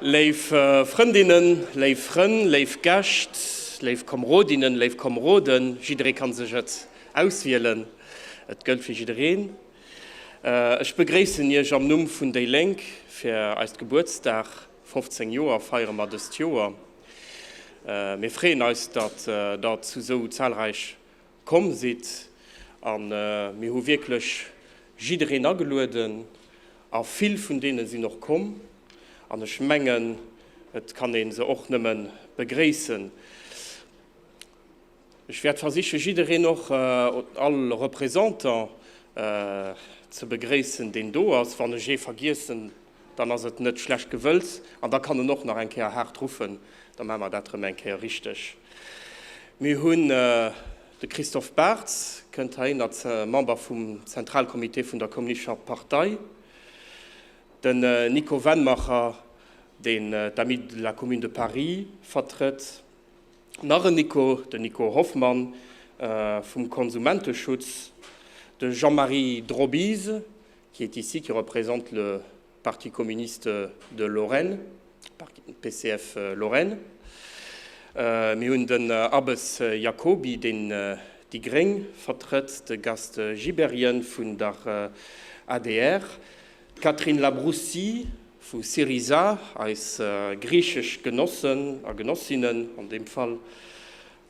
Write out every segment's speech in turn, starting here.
Léif Frëndinnen, léif Frënn, léif Gäscht, léif Komrodinnen, léif Komroden, jidderee kann sech et auswielen, et gëllt fir jiddereen. Ech begréissen Iech am Numm vun déi Lénk fir eist Gebuertsdag. 15 Joer feiere mer dëst Joer. Mir freeën eis, datt Der zu sou zahlreich komm sidd a mir hu wierklech jiddereen agelueden a vill vun deene sinn och komm an ech mengen, et kann ee se och nëmme begréissen. Ech wäert versiche jiddereen och, all Représentant ze begréissen, deen do ass. Wann ech ee vergiessen, dann ass et net schlecht gewëllt an da kann en och nach eng Kéier haart ruffen, da maache mer dat erëm eng Kéier richteg. Mir hunn de Christophe Bartz, kënnt heihinner, Member vum Zentralcomité vun der Kommunistescher Partei, den Nico Wennmacher, deen d'Amis de la Commune de Paris vertrëtt, nach en Nico, den Nico Hoffmann vum Konsumenteschutz, de Jean-Marie Drobise, qui est ici, qui représente le Parti communiste de Lorraine, PCF Lorraine. Mir hunn den Abbes Jacoby, deen déi Gréng vertrëtt, de Gast Gibéryen vun der adr, d'Catherine Labroussi vu Syriza, eis griichesch Genossen a Genossinnen an deem Fall,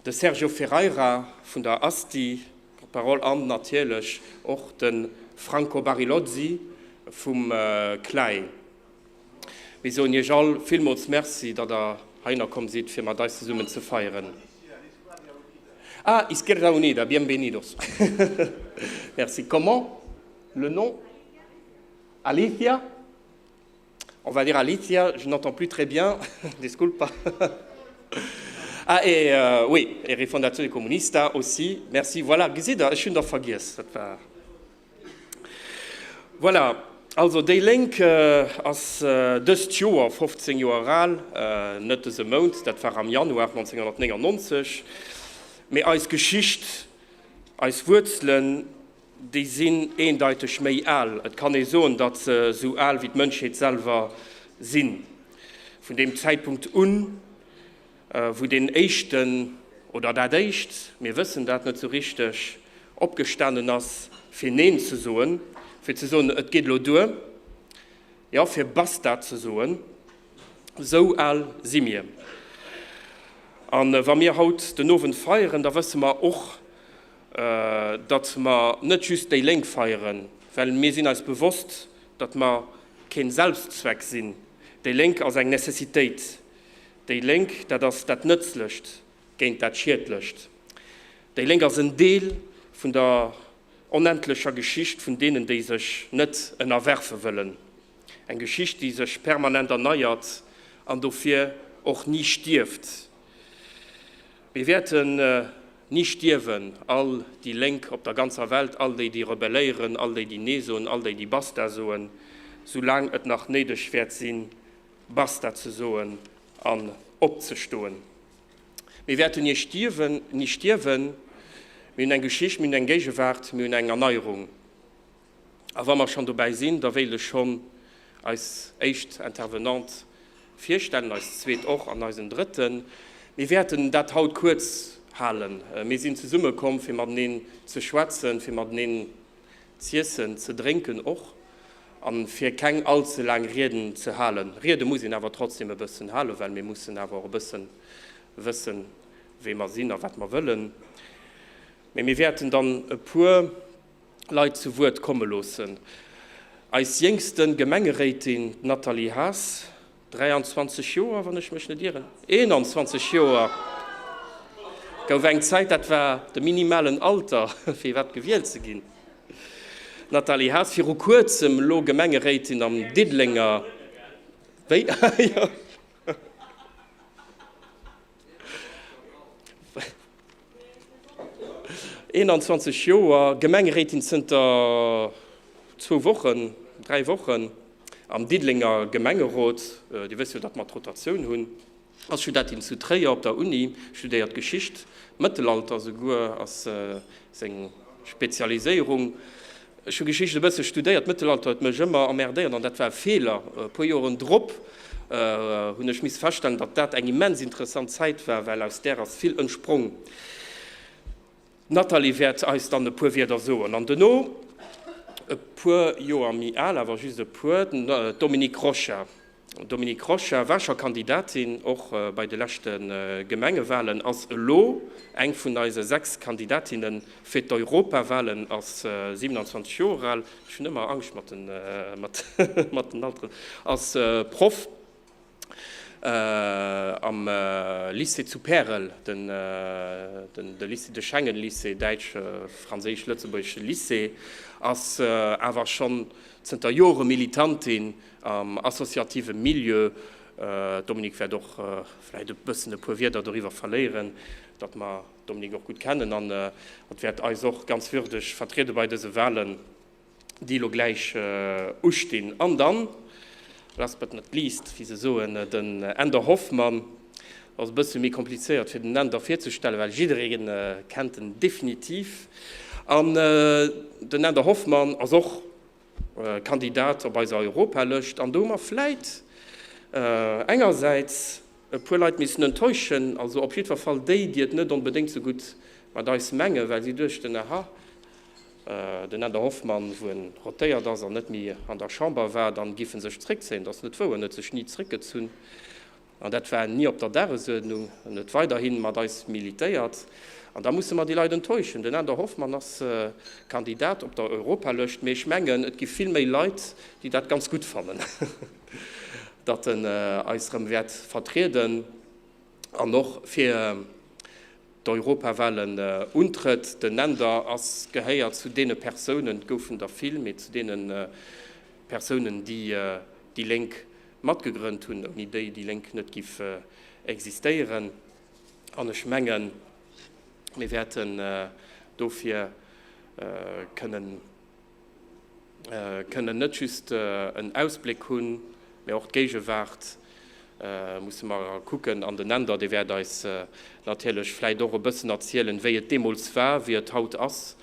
de Sergio Ferreira vun der ASTI, Parole an natierlech och de Franco Barilozzi vum CLAE. Mir soen Iech all villmools Merci, datt Der heihinner komm sidd, fir mat eis zesummen ze feieren. Ah, Izquierda Unida, bienvenidos. Merci. Comment? Le nom? Alicia? On va dire Alicia, je n'entends plus très bien, disculpa. Ah, et euh, oui, et Rifondazione Comunista aussi. Merci. Voilà, gesitt Der, ech hunn der vergiess. Dat war. Voilà, also déi Lénk ass dëst Joer 15 Joer al, net dëse Mount, dat war am Januar 1999. Mee eis Geschicht, eis Wuerzelen, Déi sinn eendeiteg méi al. Et kann ee soen, datt se esou al wéi d'Mënschheet selwer sinn. Vun deem Zäitpunkt un, wou deen éischten, oder dat éischt, mir wëssen dat net esou richteg, opgestanen ass, fir Neen ze soen, fir ze soen, et geet elo duer, jo, fir Basta ze soen, esou al si mir. A wa mir haut den Owend feieren, da wësse mer och, datt mer net just déi Lénk feieren, well mir sinn eis bewosst, datt mer keen Selbstzweck sinn. Déi Lénk ass eng Necessitéit. Déi Lénk, dat ass dat Nëtzlecht géint dat Schiedlecht. Déi Lénk ass en Deel vun der onendlecher Geschicht vun deenen, déi sech net ënnerwerfe wëllen. Eng Geschicht, déi sech permanent erneiert an dofir och ni stierft. Mir wäerten ni stierwen, all déi Lénk op der ganzer Welt, all déi, déi rebelléieren, all déi, déi Nee soen, all déi, déi Basta soen, soulaang et nach néideg wäert sinn, Basta ze soen an opzestoen. Mir wäerten ni stierwen, ni stierwen. Mir hunn eng Geschicht, mir hunn eng Géigewaart, mir hunn eng Erneierung. A wa mer schonn dobäi sinn, da wéilt ech schonn eis éischt Intervenante virstellen, eis zweet och an eisen drëtten. Mir wäerten dat haut kuerz halen. Mir sinn zesummekomm, fir mateneen ze schwätzen, fir mateneen z'iessen, ze drénken och, a fir keng allze laang Rieden ze halen. Riede muss een awer trotzdem e bëssen halen, well mir mussen awer och e bëssen wëssen, wee mer sinn a wat mer wëllen. Mee mir wäerten dann e puer. Leit zu Wuert komme loossen. Eis jéngste Gemengeréitin, d'Nathalie Haas, 23 Joer, wann ech mech net ieren, 21 Joer, gouf eng Zäit, dat war de minimalen Alter, fir iwwerhaapt gewielt ze ginn. D'Nathalie Haas, viru kuerzem elo Gemengeréitin am Diddelenger, wéi? Jo. 21 Joer, Gemengeréitin zënter zwou Wochen, dräi Wochen am Diddelenger Gemengerot. Dir wësst jo, datt mer d'Rotatioun hunn. Ass Studentin zu Tréier op der Uni, studéiert Geschicht, Mëttelalter souguer ass seng Spezialiséierung. Ech hu Geschicht e bësse studéiert, Mëttelalter huet mech ëmmer emmerdéiert an dat war e Feeler. E puer Joren drop. hunn ech misse feststellen, datt dat eng immens interessant Zäit war, well aus där ass vill entsprong. D'Nathalie wäert eis dann e puer Wierder soen. An dono, e puer Joer méi al, awer just e puer, d'Dominique Rocha. D'Dominique Rocha war scho Kandidatin, och bei de leschte Gemengewalen, ass elo eng vun eise 6 Kandidatinne fir d'Europawalen, ass 27 Joer al, ech hunn ëmmer Angscht mat den Alteren, ass Proff am Lycée zu Pärel, de Lycée, de Schengen-Lycée, däitsch-franséisch-lëtzebuergesche Lycée, ass awer schonn zënter Jore Militantin am associative Milieu. D'Dominique wäert och vläicht e bëssen e puer Wierder doriwwer verléieren, datt mer d'Dominique och gutt kennen an hatt wäert eis och ganz würdeg vertriede bei dëse Wahlen, déi elo gläich ustinn. An dann, last but not least, wéi se soen, den Änder Hoffmann. Ass e bësse méi komplizéiert fir den Änder virzestellen, well jidderee kennt en definitiv. An den Änder Hoffmann ass och Kandidat op eiser Europalëscht. An do hu mer vläit engersäits e puer Leit missen enttäuschen, also op jiddwer Fall déi, déi et net onbedéngt sou gutt mat eis mengen, well si duechten, aha, den Änder Hoffmann, wou en rotéiert ass an net méi an der Chamber war, dann giff en sech zréckzéien. Dat ass net wouer, en huet sech ni zréckgezunn an dat war ni op der Dagesuerdnung. En huet weiderhi mat eis militéiert an da musse mer déi Leit enttäuschen. Den Änder Hoffmann ass Kandidat op der Europalëscht, mee ech mengen, et gi vill méi Leit, déi dat ganz gutt fannen, datt en eis erëm wäert vertrieden an och fir d'Europawahlen untrëtt. Den Änder ass gehéiert zu deene Persounen, et goufen der vill, mee zu deene Persounen, déi déi Lénk matgegrënnt hunn, ouni déi déi Lénk net giff existéieren. An ech mengen, mir wäerten dofir kënnen kënnen net just en Ausbléck hunn, mä och d'Géigewaart musse mer kucken. An den Änder, dee wäert eis natierlech vläicht och e bëssen erzielen, wéi et deemools war, wéi et haut ass,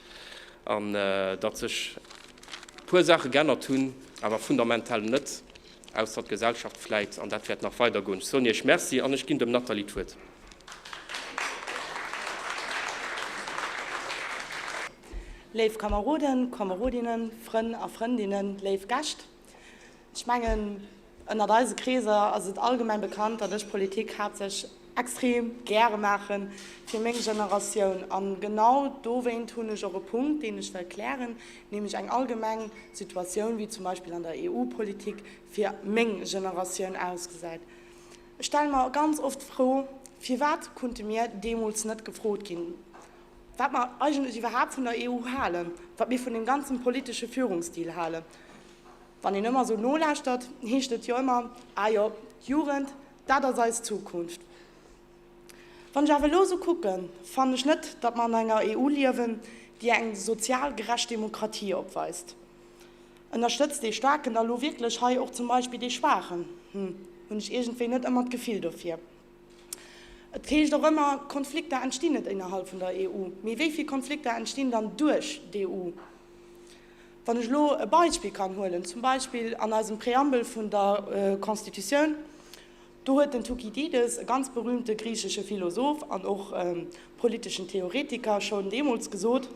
an datt sech e puer Saache geännert hunn, awer fundamental net, ausser d'Gesellschaft vläicht, an dat wäert nach weidergoen. Ech soen Iech Merci an ech ginn dem Nathalie d'Wuert. Léif Kameroden, Kamerodinnen, Frënn a Frëndinnen, léif Gäscht. Ech mengen, ënnert eise Kreeser ass et allgemeng bekannt, datt ech Politik haaptsächlech extrem gäre maache fir meng Generatioun. A genau dowéint hunn ech och e Punkt, deen ech wëll klären, nämlech eng allgemeng Situatioun, wéi zum Beispill an der EU-Politik fir meng Generatioun ausgesäit. Ech stelle mer ganz oft d'Fro, Firwat konnte mir deemools net gefrot ginn? Wat mer eigentlech iwwerhaapt vun der EU halen, wat mir vun deem ganzen politesche Führungsstil halen. Wann een ëmmer esou nolauschtert, heescht et jo ëmmer, Ah jo, d'Jugend, dat ass eis Zukunft. Wann ech awer elo esou kucken, fannen ech net, datt mer an enger EU liewen, déi eng sozial gerecht Demokratie opweist. Ënnerstëtzt dee Staarken da lo wierklech hei och zum Beispill dee Schwaachen? Hm, hunn ech iergendwéi net ëmmer d'Gefill dofir. Et heescht och ëmmer, Konflikter entstinn net innerhalb vun der EU. Mee wéi vill Konflikter entstinn dann duerch d'EU? Wann ech elo e Beispill kann huelen, zum Beispill an eisem Preambel vun der Constitutioun, do huet den Thukydides, e ganz berühmte griichesche Philosoph an och politeschen Theoretiker, schonn deemools gesot,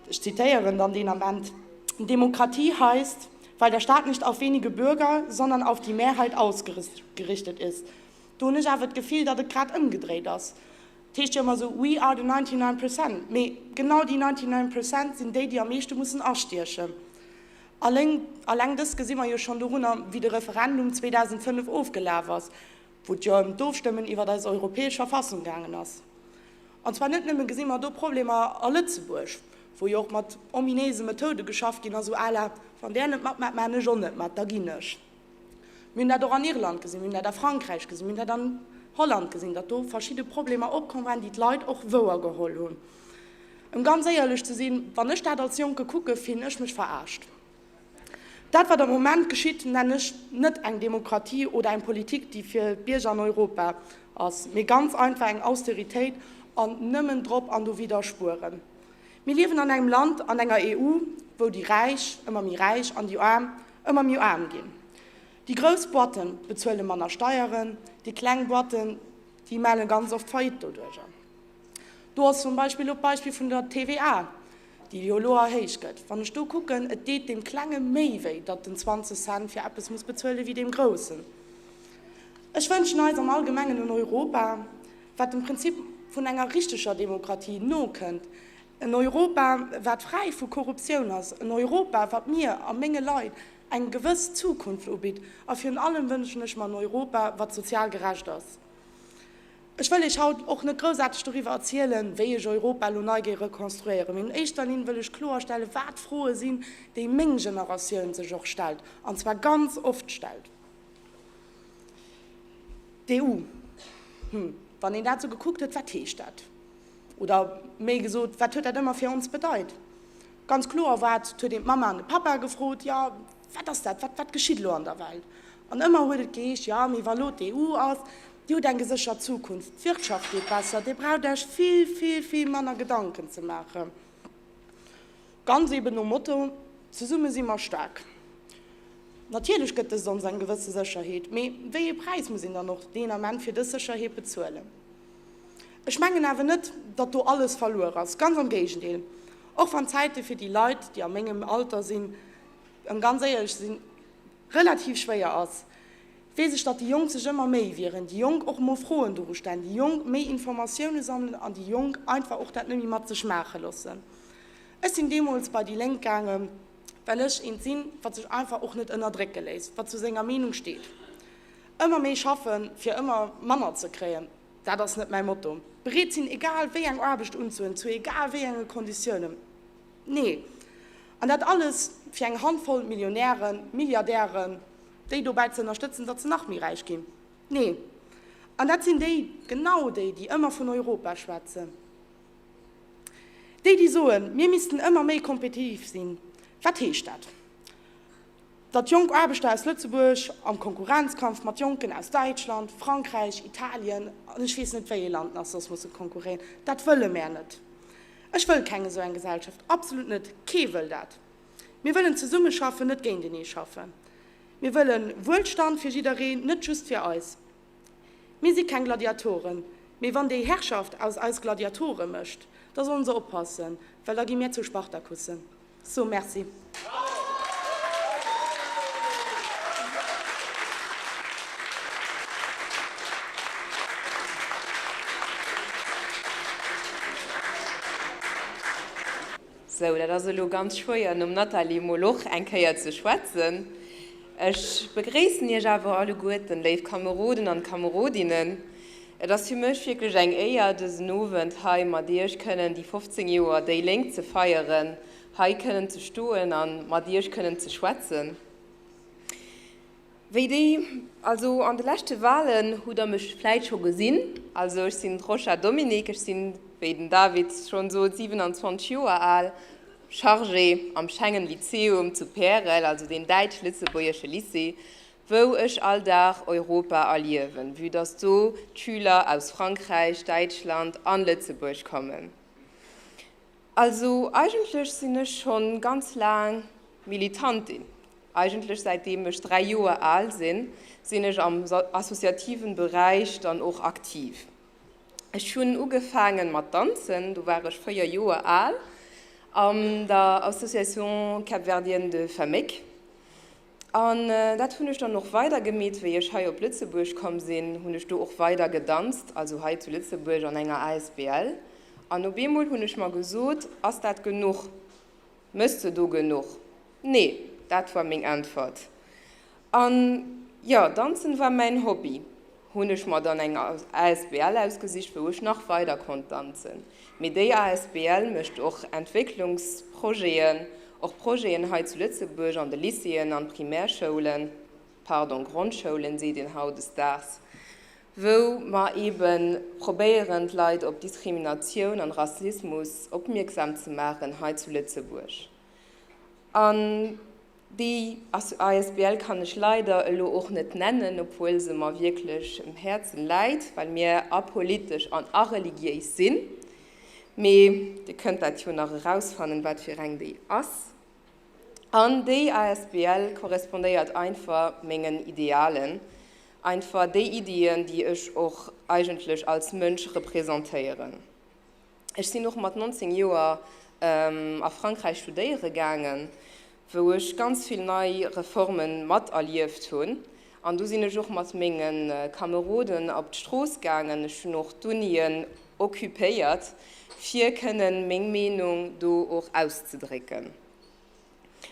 ech zitéieren dann deen Ament, Demokratie heißt, weil der Staat nicht auf wenige Bürger, sondern auf die Mehrheit ausgerichtet ist. Do hunn ech awer d'Gefill, datt et grad ëmgedréit ass. Et heescht jo ëmmer esou, We are the 99 percent. Mee genau déi 99 percent sinn déi, déi am meeschte mussen astiechen. Alleng, alleng dëst gesi mer jo schonn dorunner, wéi de Referendum 2005 ofgelaf ass, wou et jo ëm d'Ofstëmmen iwwer eis europäesch Verfassung gaangen ass. An zwar net nëmme gesi mer do Problemer a Lëtzebuerg, wou jo och mat ominéise Methoude geschafft ginn ass, esou à la, Wann där net matmaacht, maachen ech och net mat, da ginn ech. Mir hunn dat och an Irland gesinn, mir hunn dat a Frankräich gesinn, mir hunn dat an Holland gesinn, datt do verschidde Problemer opkomm waren, déi d'Leit och wouergeholl hunn. Ëm ganz éierlech ze sinn, wann ech dat als Jonke kucke, fillen ech mech verarscht. Dat, wat am Moment geschitt, nennen ech net eng Demokratie oder eng Politik, déi fir d'Bierger an Europa ass, mee ganz einfach eng Austeritéit an nëmmen drop an dowidder spueren. Mir liewen an engem Land, an enger EU, wou déi Räich ëmmer méi räich an déi Aarm ëmmer méi aarm ginn. Déi grouss Boîten bezuele manner Steieren, déi kleng Boîten, déi mellen ganz oft Faillite doduerjer. Do ass zum Beispill elo d'Beispill vun der TVA, déi jo elo erhéicht gëtt. Wann ech do kucken, et deet deem Klenge méi wéi, datt en 20 Cent fir eppes muss bezuelen, wéi deem Groussen. Ech wënschen eis am Allgemengen en Europa, wat dem Prinzip vun enger richteger Demokratie nokënnt, en Europa, wat fräi vu Korruptioun ass, en Europa, wat mir a menge Leit eng gewëss Zukunft ubitt, a virun allem wënschen ech mer en Europa, wat sozial gerecht ass. Ech wëll Iech haut och net groussaarteg doriwwer erzielen, wéi ech Europa elo nei géif rekonstruéieren, mee an éischter Linn wëll ech kloerstellen, wat d'Froe sinn, déi meng Generatioun sech och stellt, an zwar ganz oft stellt. D'EU, hm, wann een dat esou gekuckt huet, wat heescht dat? Oder méi gesot, wat huet dat ëmmer fir ons bedeit? Ganz kloer war, et huet een d'Mamma an de Pappa gefrot, jo, wat ass dat, wat, wat geschitt elo an der Welt? An ëmmer huet et geheescht, jo, mee wa lo d'EU ass, Dir hutt eng geséchert Zukunft, d'Wirtschaft geet besser, Dir braucht Iech vill, vill, vill manner Gedanken ze maachen. Ganz eben nom Motto, Zesumme si mer staark. Natierlech gëtt dëst ons eng gewësse Sécherheet, mee wéi ee Präis muss een dann och deen Ament fir dës Sécherheet bezuelen? Ech mengen awer net, datt do alles verluer ass, ganz am Géigendeel. Och wann d'Zäite fir déi Leit, déi a mengem Alter sinn, ëm ganz éierlech ze sinn, relativ schwéier ass, weess ech, datt déi Jonk sech ëmmer méi wieren, déi Jonk och mol Froen doru stellen, déi Jonk méi Informatioune sammelen an déi Jonk einfach och dat net méi mat sech maache loossen. Ech sinn deemools bei déi Lénk gaangen, well ech eent sinn, wat sech einfach och net ënnerdrécke léisst, wat zu senger Meenung steet. Ëmmer méi schaffen, fir ëmmer manner ze kréien, dat ass net mäi Motto. Bereet sinn, egal wéi eng Aarbecht unzehuelen, zu egal wéi enge Konditiounen. Nee. An dat alles fir eng Handvoll Millionären, Milliardären, déi dobäi ze ënnerstëtzen, datt se nach méi räich ginn. Nee. An dat sinn déi, genau déi, déi ëmmer vun Europa schwätzen. Déi, déi soen, mir missten ëmmer méi kompetitiv sinn. Wat heescht dat? Datt jonk Aarbechter aus Lëtzebuerg am Konkurrenzkampf mat Jonken aus Däitschland, Frankräich, Italien an ech weess net wéi ee Land nach soss musse konkurréieren, dat wëlle mär net. Ech wëll keng esou eng Gesellschaft, absolut net, kee wëll dat. Mir wëllen zesummeschaffen, net géintenee schaffen. Mir wëlle Wuelstand fir jiddereen, net just fir eis. Mir si keng Gladiatoren, mee wann déi Herrschaft aus eis Gladiatore mécht, da sollen se oppassen, well da gi mär zu Spartakussen. So, merci. Sou, dat ass elo ganz schwéier nom Nathalie mol och eng Kéier ze schwätzen. Ech begréissen Iech awer alleguerten, léif Kameroden an Kamerodinnen. Et ass fir mech wierklech eng Éier, dësen Owend hei mat Iech kënnen déi 15 Joer déi Lénk ze feieren, hei kënnen ze stoen a mat Iech kënnen ze schwätzen. Wéi déi, also an de leschte Wahlen hutt Der mech vläit scho gesinn, also ech sinn d'Rosha Dominique, ech sinn, wéi den David schonn sot, 27 Joer al, Chargée am Schengen Lyzeum zu Pärel, also deen däitsch-lëtzebuergesche Lycée, wou ech all Dag Europa erliewen, vue dass do d'Schüler aus Frankräich, Däitschland an Lëtzebuerg kommen. Also eigentlech sinn ech schonn ganz laang Militantin, eigentlech säitdeem ech 3 Joer al sinn, sinn ech am associativen Beräich dann och aktiv. Ech hunn ugefaangen mat danzen, do war ech 4 Joer al, an der Association Capverdienne de Fameck. An dat hunn ech dann och weider gemeet. Wéi ech hei op Lëtzebuerg komm sinn, hunn ech do och weider gedanzt, also hei zu Lëtzebuerg an enger asbl. An op eemol hunn ech mer gesot, Ass dat genuch? Méchs de do genuch? Nee, dat war meng Äntwert. An jo, danzen war mäin Hobby. Hunn ech mer dann eng asbl ausgesicht, wou ech nach weider konnt danzen. Mee déi asbl mécht och Entwécklungsprojeten, och Projeten hei zu Lëtzebuerg an de Lycéeën an Primärschoulen, pardon, Grondschoulen seet een hautdesdaags, wou mer eebe probéieren d'Leit op Diskriminatioun an Rassismus opmierksam ze maachen hei zu Lëtzebuerg. An Déi asbl kann ech leider elo och net nennen, obwuel se mer wierklech um Häerzen läit, well mir apolitesch an areligiéis sinn. Mee Dir kënnt dat jo nach erausfannen, wat fir eng déi ass. An déi asbl korrespondéiert einfach mengen Idealen, einfach déi Iddien, déi ech och eigentlech als Mënsch representéieren. Ech sinn och mat 19 Joer a Frankräich studéiere gaangen, wou ech ganz vill nei Reforme materlieft hunn. An do sinn ech och mat menge Kameroden op d'Strooss gaangen. Ech hunn och d'Unien occupéiert, fir kënnen meng Meenung do och auszedrécken.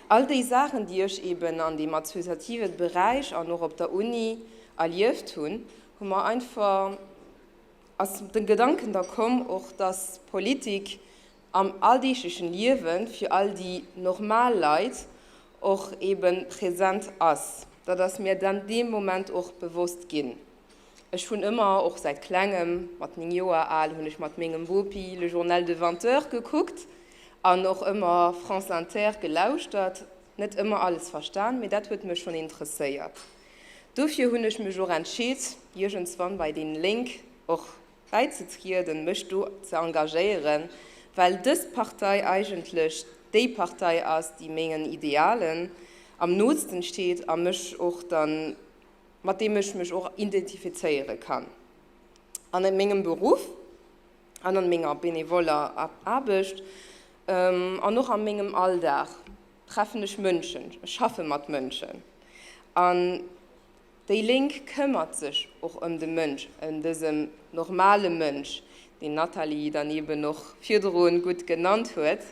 All déi Saachen, déi ech eben an deem associative Beräich an och op der Uni erlieft hunn, hu mer einfach, ass de Gedanken da komm och, dass Politik am alldeeglechen Liewe fir all déi normal Leit och eben präsent ass. Dat ass mir dann dee Moment och bewosst ginn. Ech hunn ëmmer, och säit klengem, mat 9 Joer al, hunn ech mat mengem Bopi Le Journal de 20 heures gekuckt an och ëmmer France Inter gelauschtert. Net ëmmer alles verstan, mee dat huet mech schonn interesséiert. Dofir hunn ech mech och entscheet, iergendswann bei déi Lénk och bäizetrieden, mech do ze engagéieren, well dës Partei eigentlech déi Partei ass, déi mengen Idealen am nootsten steet a mech och dann, mat deem ech mech och identifizéiere kann. An a mengem Beruff an an menger benevoller Aarbecht an och a mengem Alldag treffen ech Mënschen, ech schaffe mat Mënschen. An déi Lénk këmmert sech och ëm de Mënsch, ëm dësem normale Mënsch, deen d'Nathalie dann eeben och virdru gutt genannt huet.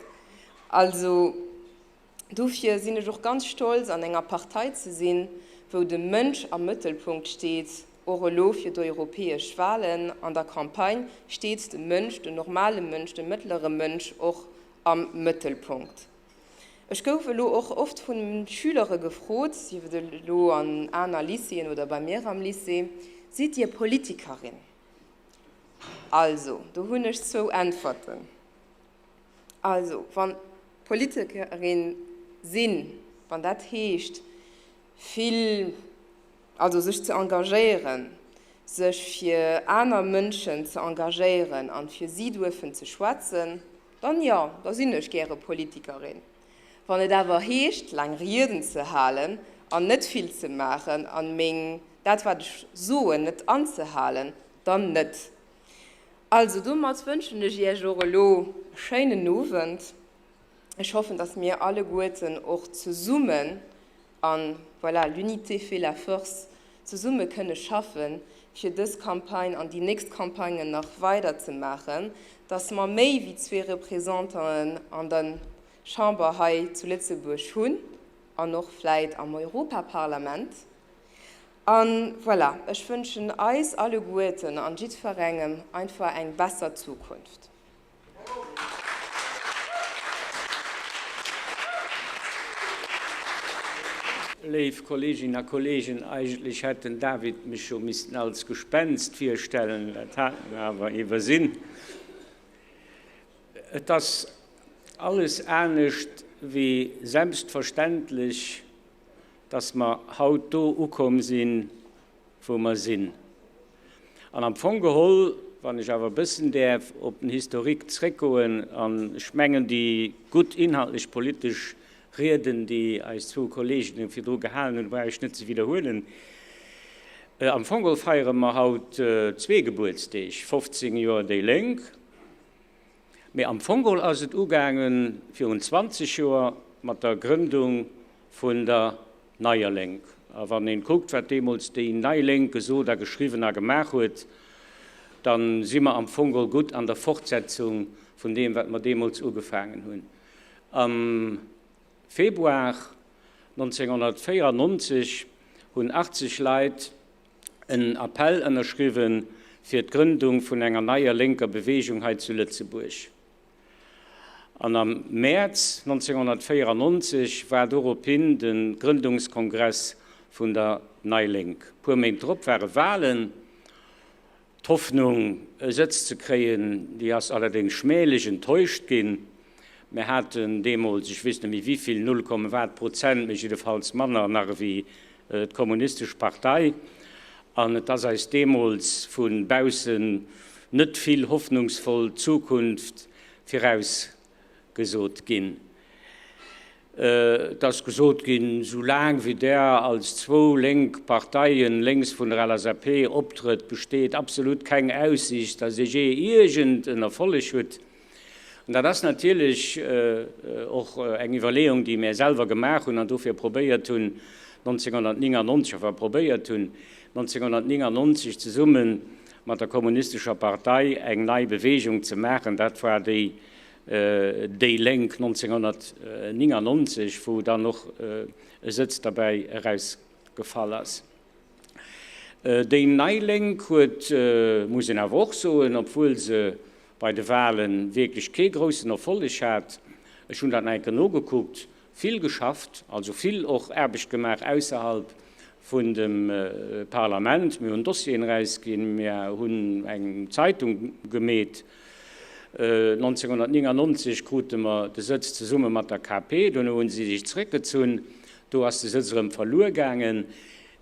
Also Dofir sinn ech och ganz stolz an enger Partei ze sinn, wou de Mënsch am Mëttelpunkt steet. Och elo fir d'europäesch Wahlen an der Campagne steet de Mënsch, den normale Mënsch, de mëttlere Mënsch och am Mëttelpunkt. Ech gouf elo och oft vu Schülere gefrot, sief et elo an aner Lycéeën oder bei mir am Lycée, Sidd Dir Politikerin? Also, do hunn ech zwou Äntwerten. Also, wann Politikerin sinn, wann dat heescht, vill, also sech ze engagéieren, sech fir aner Mënschen ze engagéieren an fir si duerfen ze schwätzen, dann jo, da sinn ech gäre Politikerin. Wann et awer heescht, laang Rieden ze halen an net vill ze maachen an meng, dat wat ech soen, net anzehalen, dann net. Also domat wënschen ech Iech och elo e schéinen Owend. Ech hoffen, dass mir alleguerten och zesummen, an voilà, l'unité fait la force, zesumme kënne schaffen, fir dës Campagne an déi nächst Campagnen nach weider ze maachen, dass mer méi wéi zwee Représentanten an der Chamber hei zu Lëtzebuerg hunn an och vläit am Europaparlament. An voilà, ech wënschen eis alleguerten an jiddferengem einfach eng besser Zukunft. Léif Kolleeginnen a Kolleegen, eigentlech hätt den David mech jo missten als Gespenst virstellen, dat hat en awer iwwersinn. Et ass alles anescht wéi selbstverständlech, dass mer haut do ukomm sinn, wou mer sinn. An am Fong geholl, wann ech awer e bëssen däerf op den Historique zréckgoen, an ech mengen, déi gutt inhaltlech politesch Rieden, déi eis zwou Kolleeginnen virdru gehalen hunn, brauch ech net ze widderhuelen, am Fong geholl feiere mer haut zwee Gebuertsdeeg, 15 Joer déi Lénk, Mee am Fong geholl ass et ugaange virun 20 Joer mat der Grëndung vun der Neier Lénk. A wann een kuckt, wat deemools déi Nei Lénk gesot a geschriwwen a gemaach huet, da si mer am Fong geholl gutt an der Fortsetzung vun deem, wat mer deemools ugefaangen hunn. Am Februar 1994 hunn 80 Leit en Appell ënnerschriwwen fir d'Grëndung vun enger neier lénker Beweegung hei zu Lëtzebuerg. An am Mäerz 1994 war dorophin de Grëndungskongress vun der Nei Lénk. Puer Méint drop ware Walen. D'Hoffnung, e Sëtz ze kréien, déi ass allerdéngs schmälech enttäuscht ginn. Mir haten deemools, ech weess net méi wéivill, null Komma wat Prozent, mee jiddefalls manner nach ewéi d'Kommunistesch Partei. An et ass eis deemools vu baussen net vill hoffnungsvoll Zukunft virausgesot ginn. Et ass gesot ginn, sou laang wéi Der als zwou lénk Parteien lénks vun der LSAP optrëtt, besteet absolut keng Aussicht, datt Dir jee iergend en Erfolleg hutt. An dat ass natierlech och eng Iwwerleeung, déi mär selwer gemaach hunn an dofir probéiert hunn, 1999, enfin probéiert hunn, 1999 zesumme mat der Kommunistescher Partei eng nei Bewegung ze maachen. Dat war déi Déi Lénk 1999, wou dann och e Sëtz derbäi erausgefall ass. Déi Nei Lénk huet, muss een awer och soen, obwuel se bei de Wahle wierklech kee groussen Erfolleg hat, ech hunn dat nach eng Kéier nogekuckt, vill geschafft, also vill och Aarbecht gemaach ausserhalb vun dem Parlament. Mir hunn Dossieren erausginn, mir hunn eng Zeitung gemeet. 1999 krute mer de Sëtz zesumme mat der KP, dono hu si sech zeréckgezunn, do ass de Sëtz erëm verluer gaangen.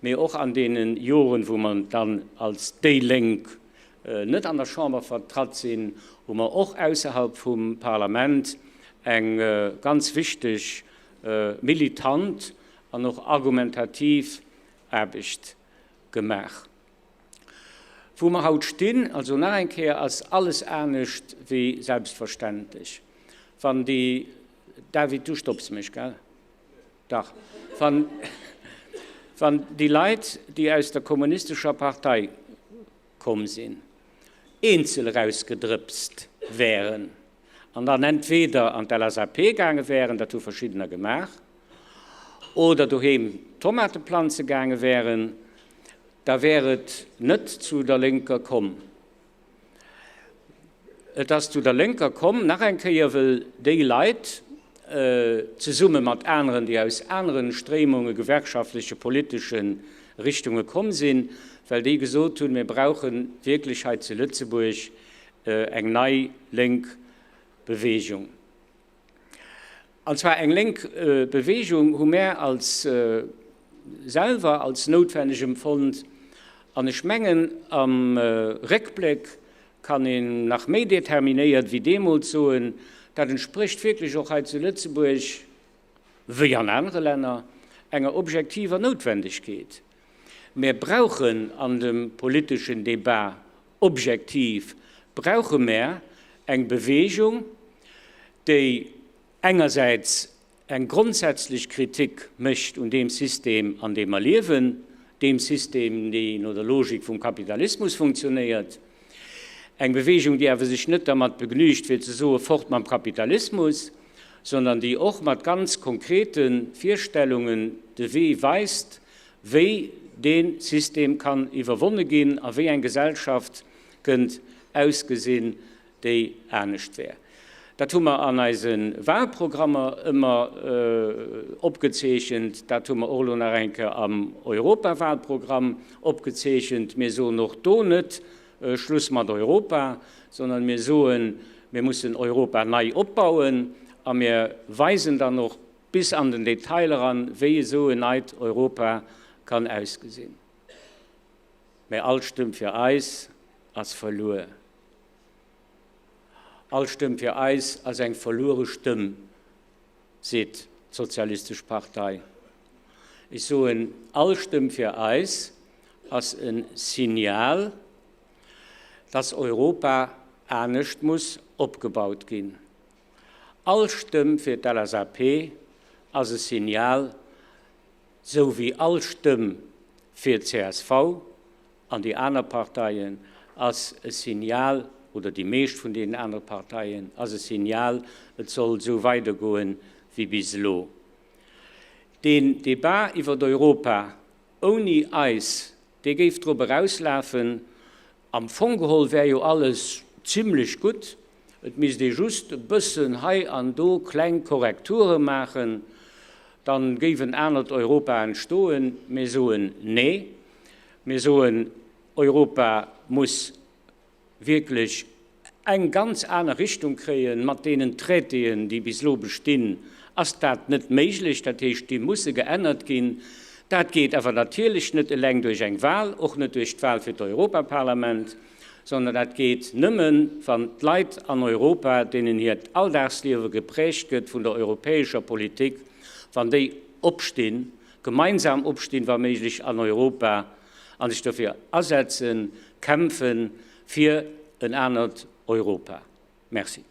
Mee och an deene Joren, wou mer dann als déi Lénk net an der Chamber vertratt sinn, hu mer och ausserhalb vum Parlament eng ganz wichteg militant an och argumentativ Aarbecht gemaach. Wou mer haut stinn, also nach eng Kéier, ass alles anescht wéi selbstverständlech. Wann déi, David, du stopps mech, gell? Dach. Wann, wann déi Leit, déi aus der Kommunistescher Partei komm sinn, eenzel erausgedrëpst wären an dann entweder an d'LSAP gaange wären, dat hu verschiddener gemaach, oder doheem Tomate planze gaange wären, da wär et net zu der Lénker komm. Et ass zu der Lénker komm, nach eng Kéier, wëll déi Leit, zesumme mat aneren, déi aus anere Stréimunge, gewerkschaftleche, politesche Richtunge komm sinn, well déi gesot hunn, mir brauche wierklech hei zu Lëtzebuerg eng nei lénk Bewegung. An zwar eng lénk Bewegung hu mär als selwer als noutwenneg empfonnt. An ech mengen, am Réckbléck kann een nach méi determinéiert wéi deemools soen, dat entsprécht wierklech och hei zu Lëtzebuerg, wéi an anere Länner, enger objektiver Noutwendegkeet. Mär brauchen an dem politeschen Débat objektiv brauche mär eng Bewegung, déi engersäits eng grondsätzlech Kritik mécht un deem System, an deem mer liewen, deem System, dee no der Logik vum Kapitalismus funktionéiert, eng Bewegung, déi awer sech net dermat begnügt, fir ze soe fort mam Kapitalismus, sondern déi och mat ganz konkrete Virstellungen de Wee weist, wéi dee System kann iwwerwonne ginn a wéi eng Gesellschaft kënnt ausgesinn, déi anescht wär. Dat hu mer an eise Wahlprogrammer ëmmer opgezeechent, dat hu mer och elo nach eng Kéier am Europawahlprogramm opgezeechent. Mir soen och do net Schluss mat Europa, sondern mir soen, mir mussen Europa nei opbauen a mir weisen dann och bis an den Detail eran, wéi esou en neit Europa kann ausgesinn. Mä all Stëmm fir eis ass verluer. All Stëmm fir eis ass eng verluere Stëmm, seet d'Sozialistesch Partei. Ech soen, all Stëmm fir eis ass e Signal, dass Europa anescht muss opgebaut ginn. All Stëmm fir d'LSAP ass e Signal, sou wéi all Stëmm fir csv an déi aner Parteien ass e Signal, oder déi meescht vun deenen anere Parteien, ass e Signal, et soll esou weidergoen wéi bis elo. Deen Debat iwwert Europa ouni eis, dee géif drop erauslafen, Am Fong geholl wär jo alles zimlech gutt, et misst ee just e bëssen hei an do kleng Korrekture maachen, dann géif en anert Europa entstoen. Mir soen nee. Mir soen, Europa muss wierklech eng ganz aner Richtung kréien. Mat deenen Traitéen, déi bis elo bestinn, ass dat net méiglech. Dat heescht, déi musse geännert ginn. Dat geet awer natierlech net eleng duerch eng Wahl, och net duerch d'Wahl fir d'Europaparlament, sondern dat geet nëmmen, wann d'Leit an Europa, deenen hiert Alldagsliewe geprägt gëtt vun der europäescher Politik. wann déi opstinn, gemeinsam opstinn, wa méiglech an Europa, a sech dofir asetzen, kämpfen fir en anert Europa. Merci.